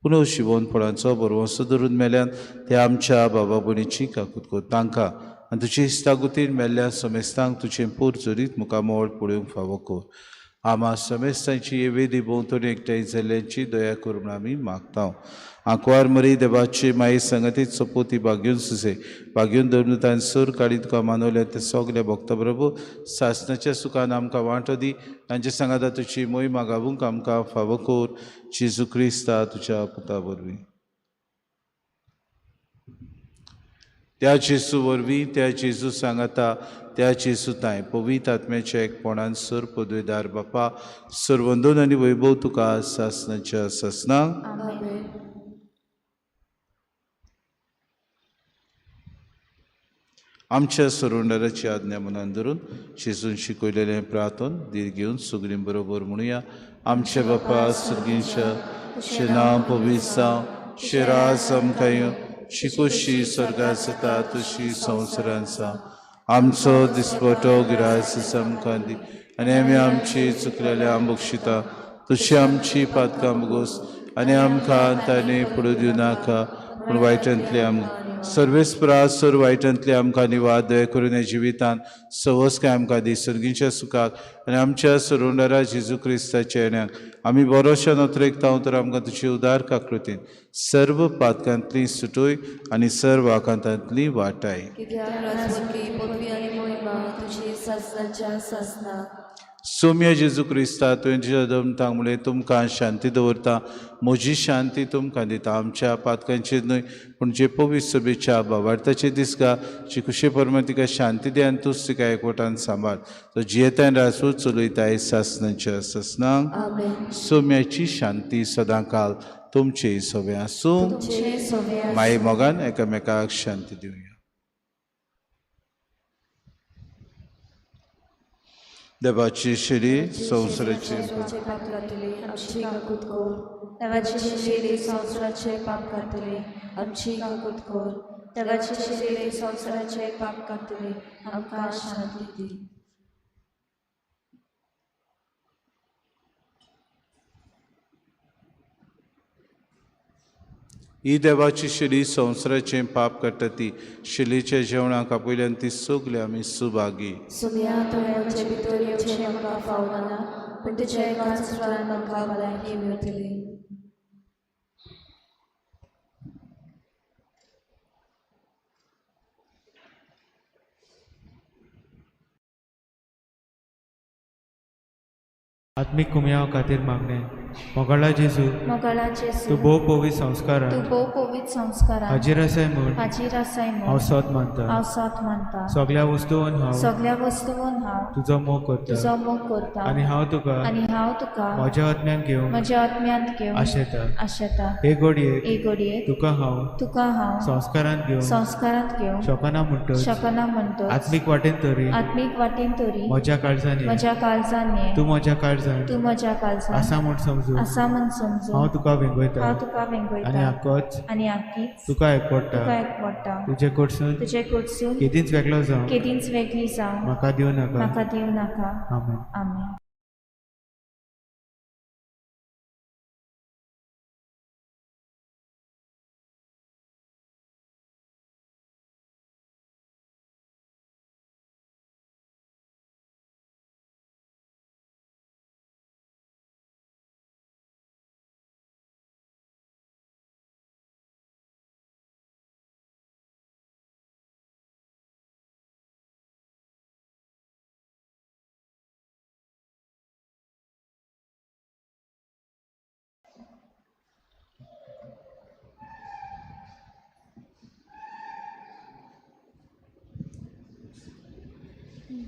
पुनः शिवोनपणाचो बरवंसो धरून मेल्यान ते आमच्या बाबा भयणीची काकूत कर तांकां आनी तुजे इश्टागुतीन मेल्ल्या समेस्तांक तुजें पोर जरीत मुखामळ पळोवंक फावो कर. आमा समेस्तांची वेदी भोंवतणी एकठांय जाल्ल्यांची दया कर म्हूण आमी मागता. आंकवार मरी देवाची माई संगतीत सोपोती बाग्यून सुसे बाग्यून धर्मतान सूर काडी तुका मानवल्या ते सगल्या भक्ता बरोबर सासणाच्या सुखान आमकां वांटो दी. तांचे सांगाता तुजी मोहिमा गावूंक आमकां फावो कर. जेजू क्रिस्ता तुज्या पुता वरवीं. त्या जेजू वरवीं, त्या जेजू सांगाता, त्या जेजू तांय पवित्र आत्म्याच्या एकपणान सर पदवेदार बापा सर्वंदन आनी वैभव तुका सासणाच्या सासणाक. आमच्या सरोंडराची आज्ञा मनान धरून जेजून शिकयलेलें प्रार्थन धीर घेवन सगळीं बरोबर म्हणुया. आमच्या बापा सर्गींच्या तुजें नांव पवित्र जावं, तुजें राज आमकां येवं, तुजी खोशी स्वर्गांत जाता तशी संवसारांत जावं. आमचो दिसपटो गिरास आमकां दी आनी आमी आमची चुकलेल्या बक्षिता तशी आमची पातकां बगोस आनी आमकां ताणें पडूं दिवं नाका पूण वायटांतले आमकां सर्वेस्परा सर वायटांतले आमकां निवाद दया करून ह्या जिवितांत सवस काय आमकां दी. सर्गींच्या सुखाक आनी आमच्या सरोंडरा जेजू क्रिस्ताच्या येण्याक आमी बरोशा नोत्रेकता तर आमकां तुजी उदार काकृतीन सर्व पातकांतली सुटोय आनी सर्व आकांतांतली वाटाय. सोम्या जेजू क्रिस्ता तुवें तुज्या दमतांक म्हणलें तुमकां शांती दवरता, म्हजी शांती तुमकां दिता. आमच्या पातकांचेर न्हय पूण जे पवित्र सभेच्या बाबार्थाचे दिसगा जी खुशे परमा तिका शांती दी आनी तूंच तिका एकवटान सांबाळ. तो जियेतान राजू चलयताय सासणाच्या सासणाक. सोम्याची शांती सदांकाल तुमचे सगळें आसूं. माई मोगान एकामेकाक शांती दिवया. देवाची शिरी संवसाराचे पाप काडटली आमची काकूत कर. देवाची शिरी संवसाराचे पाप काडटली आमची काकूत कर. देवाचे शिरे संवसाराचे पाप काडटले, आमकां शांती दी. ही देवाची शिली संवसाराचें पाप काडटा ती शिलीच्या जेवणाक आपयल्यान ती सगळी आमी सुभागी. सुम्या तुवें आमचे भितर येवचें म्हाका फावना, पूण तुज्या एकाच उतरान म्हाका भलायकी मेळटली. आत्मीक कुमयाव खातीर मागणें. मोगाळा जेजू, मोगाळा जेजू, तूं भोव पवित्र संस्कारान तूं भोव पवित्र संस्कारान हाजीर आसाय म्हूण हाजीर आसाय म्हूण हांव सोद मानता. हांव सोद मानता. सगळ्या वस्तून हांव सगळ्या वस्तून हांव तुजो मोग करता तुजो मोग करता आनी हांव तुका आनी हांव तुका म्हज्या आत्म्यान घेवंक म्हज्या आत्म्यांत घेवंक आशेता. आशेता. हे घडयेक हे घडयेक तुका हांव तुका हांव संस्कारांत घेवंक संस्कारांत घेवंक शकना म्हणटच शकना म्हणटच आत्मीक वाटेन तरी आत्मीक वाटेन तरी म्हज्या काळजान ये. म्हज्या काळजान ये. तूं म्हज्या काळजान तूं म्हज्या काळजान आसा म्हूण समजून आसा म्हूण समजून हांव तुका वेंगयता हांव तुका वेंगयता आनी आकोच आनी आकीच तुका एकवडटा. तुका एकवडटा. तुजे कडसून तुजे कडसून केदींच वेगळो जावं केदींच वेगळी जावं म्हाका दिवं नाका. म्हाका दिवं नाका. आमेन. आमेन.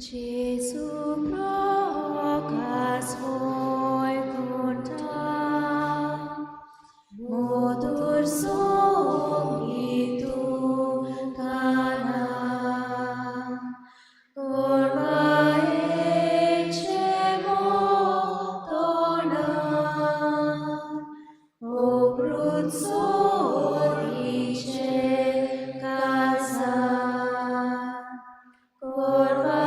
Jesu procas voi conta, modur somitu cana, orma ecce torna, o brut sorice casa, orma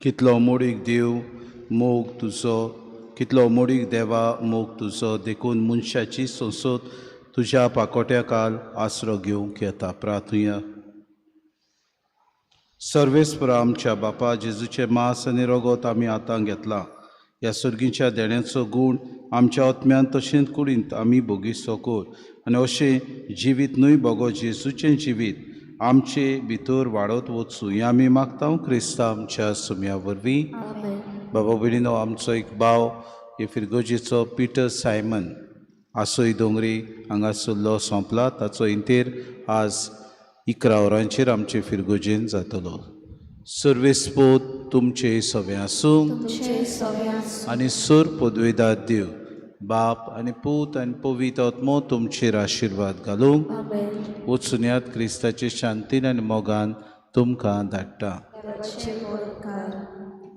कितलो मोडीक देव मोग तुजो, कितलो मोडीक देवा मोग तुजो, देखून मनशाची संसद तुज्या पाकोट्या काल आसरो घेवंक येता. प्रार्थुया. सर्वेस्परा आमच्या बापा, जेजूचें मांस आनी रगत आमी आतां घेतलां. ह्या सर्गीच्या देण्याचो गूण आमच्या आत्म्यान तशेंच कुडींत आमी भोगिसो कर आनी अशें जिवीत न्हय भोगो जेजूचें जिवीत आमचे भितर वाडत वचूं, हें आमी मागता क्रिस्तांव आमच्या सुम्या वरवीं. बाबा भयणीनो, आमचो एक भाव हे फिरगोजेचो पिटर सायमन आसोय दोंगरी हांगासरलो सोंपला. ताचो इंतेर आज 11 वरांचेर आमचे फिरगोजेन जातलो. सर्वेस्पोत तुमचे सगळें आसूं आनी सोर पदवेदार देव बाप आनी पूत आनी पवित्र आत्मो तुमचेर आशिर्वाद घालूंक. वचुनयात क्रिस्ताचे शांतीन आनी मोगान तुमकां धाडटा.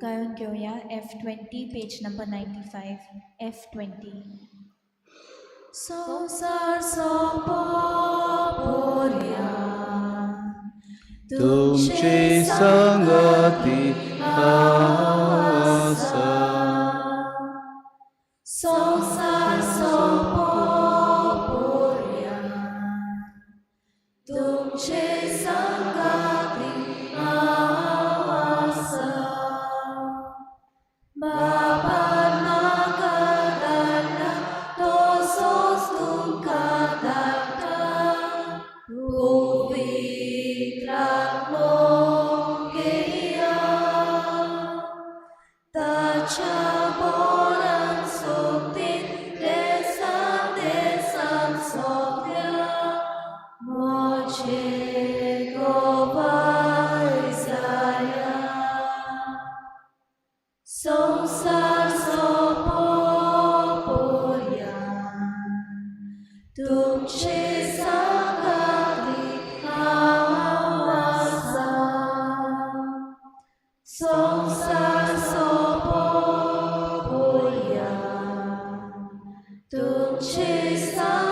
गायन घेवया F20 page number 95 F20. संवसार सोंपोया तुमचे संगती आसा. संवसार सोंपोया तुमचे संगती आसा. बाबा नाका धाडटा तसोच तुमकां धाडटा पवित्र आत्मो घेया. ताच्या बोलान सोबतीन देसान देसान सोंपल्या म्हजे गोवाय जाया. संवसार सोंपोया तुमचे सांगाती हांव आसा. संवसार सोंपोया तुमचे सांगाती.